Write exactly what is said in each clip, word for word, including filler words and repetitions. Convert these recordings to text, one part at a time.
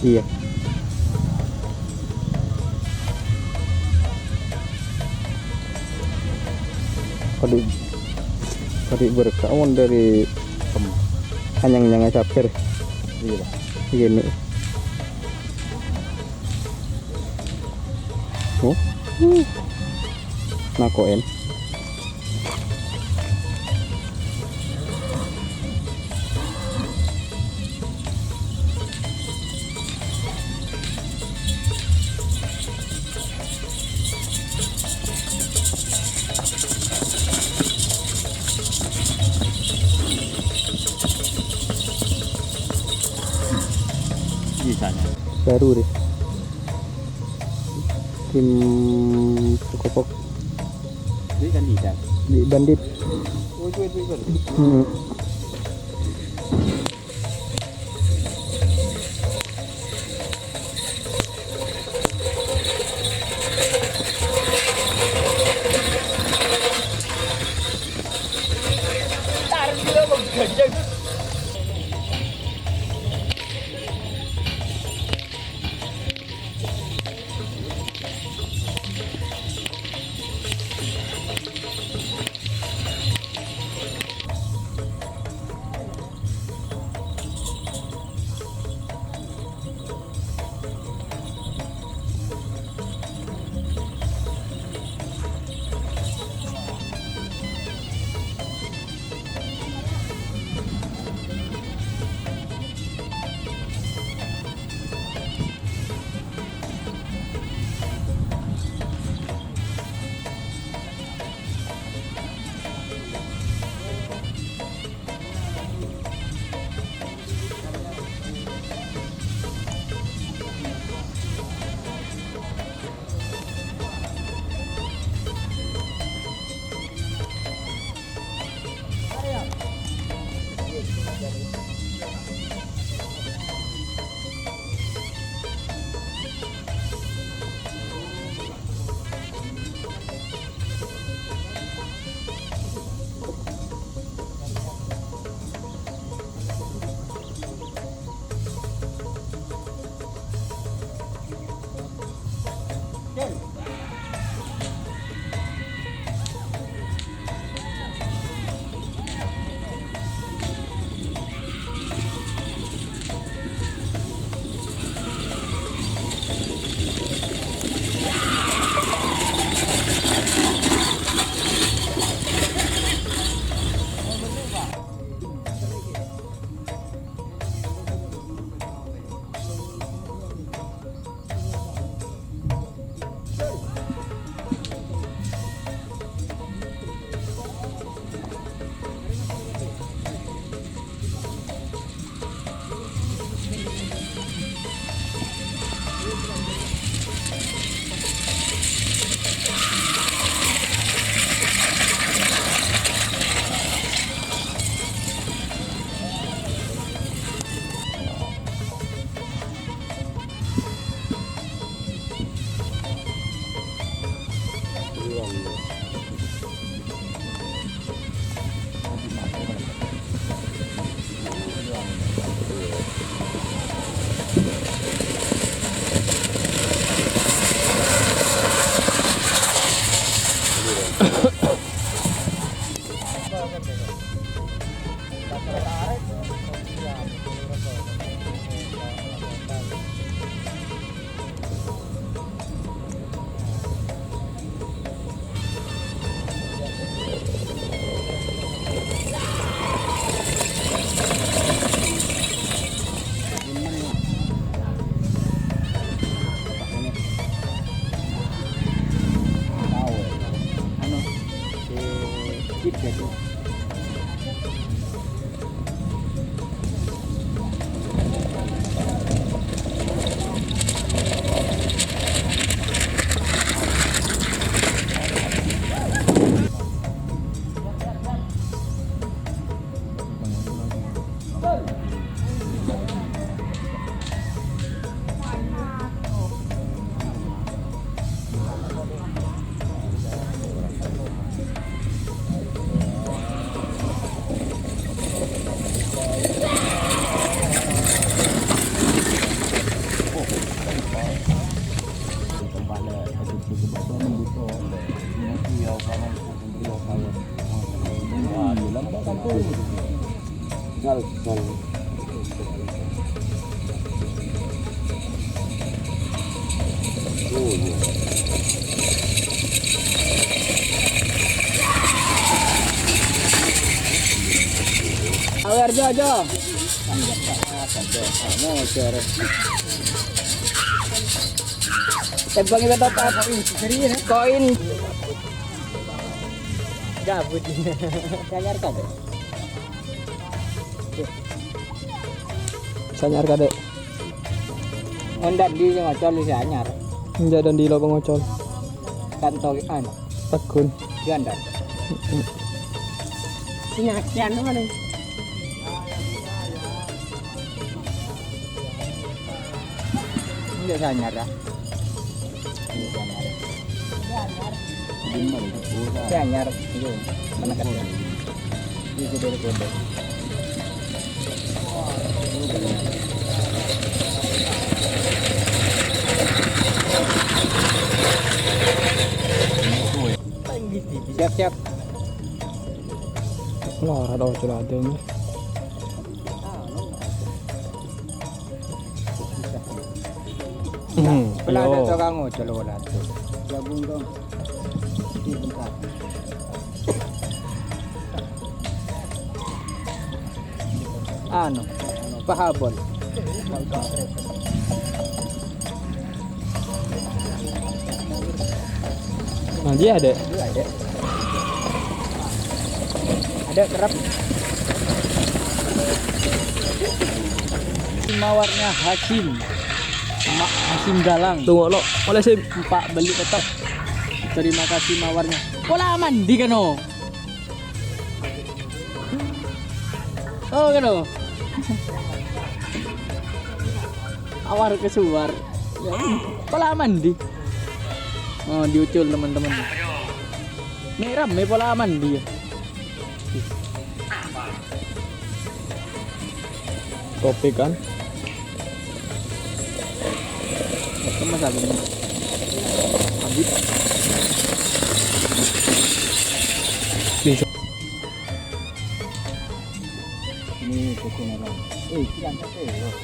Iyâ. Kadi, kadi berkah mon dari anyang-nyang sabar. Iyâ, Pak. Iyâ, nè. Oh. Nako'en. Bisanya. Baru deh. Tim Sukopok. Ini kan tidak. Di Bandit. Oh, itu, itu, itu. Hmm. Awer, Jo, Jo. Tembang itu top up. Koin. Gabut. Anyar kabeh. Sanyar kadek. Mon dandi sing ngocol wis anyar. Enjak dandi lo pengocol. Kanto anu. Tegun. Gandar. Penyakian apa nih? Enggak sanyar ya. Enggak sanyar. Sanyar, iya. Mana kan? Iya, sudah ada kode. Siap, siap. Wah, ada ocol ada nih. Hmm, pernah ada tukang ojol wala tuh. Gabung dong. Di bengkak. Anu, pahabol. Nah, dia ada. Ada, ada. Ada kerap. Mawarnya Hasim. Ma-, Hasim Galang. Tunggu lo, oleh sih. Empat beli tetap. Terima kasih mawarnya. Pola mandi kan, oh. Oh, kan, oh. Awar kesuar. Ya, pola mandi. Oh, diucul, teman-teman. Merah, me pola mandi ya. Kopi kan? Lemes aku ini. Habis. Bisa. Ini buku merah. Eh, jangan sampai, loh.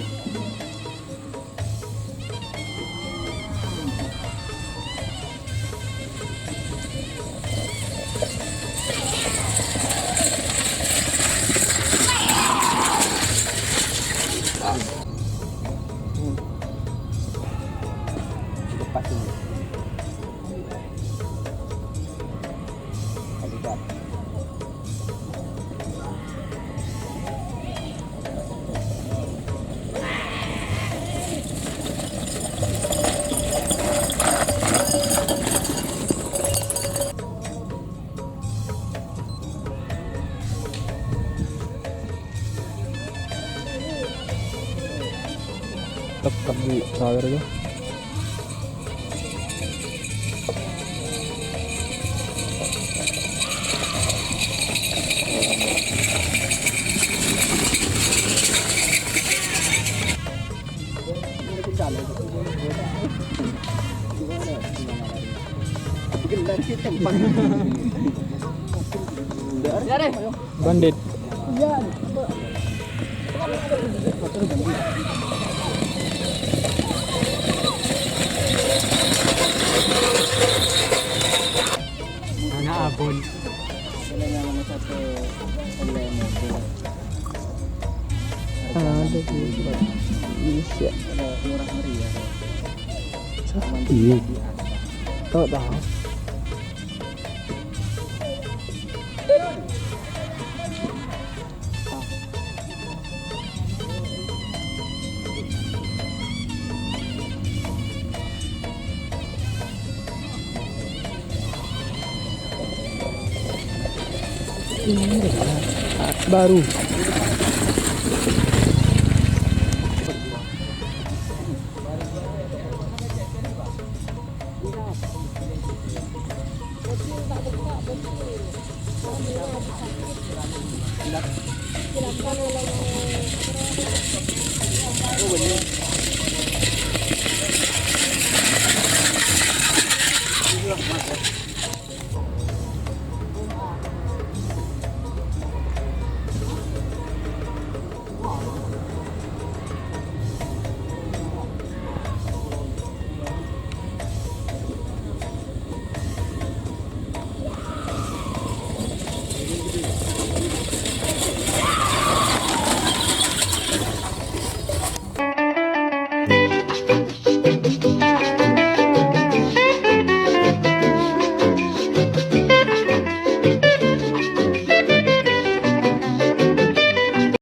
Lepas ini. Kandidat. Tetep di terakhir itu. Bandit. Anak abon. Ada sih, bisa. Murah meriah. Iya. Tahu, tahu. Ini baru.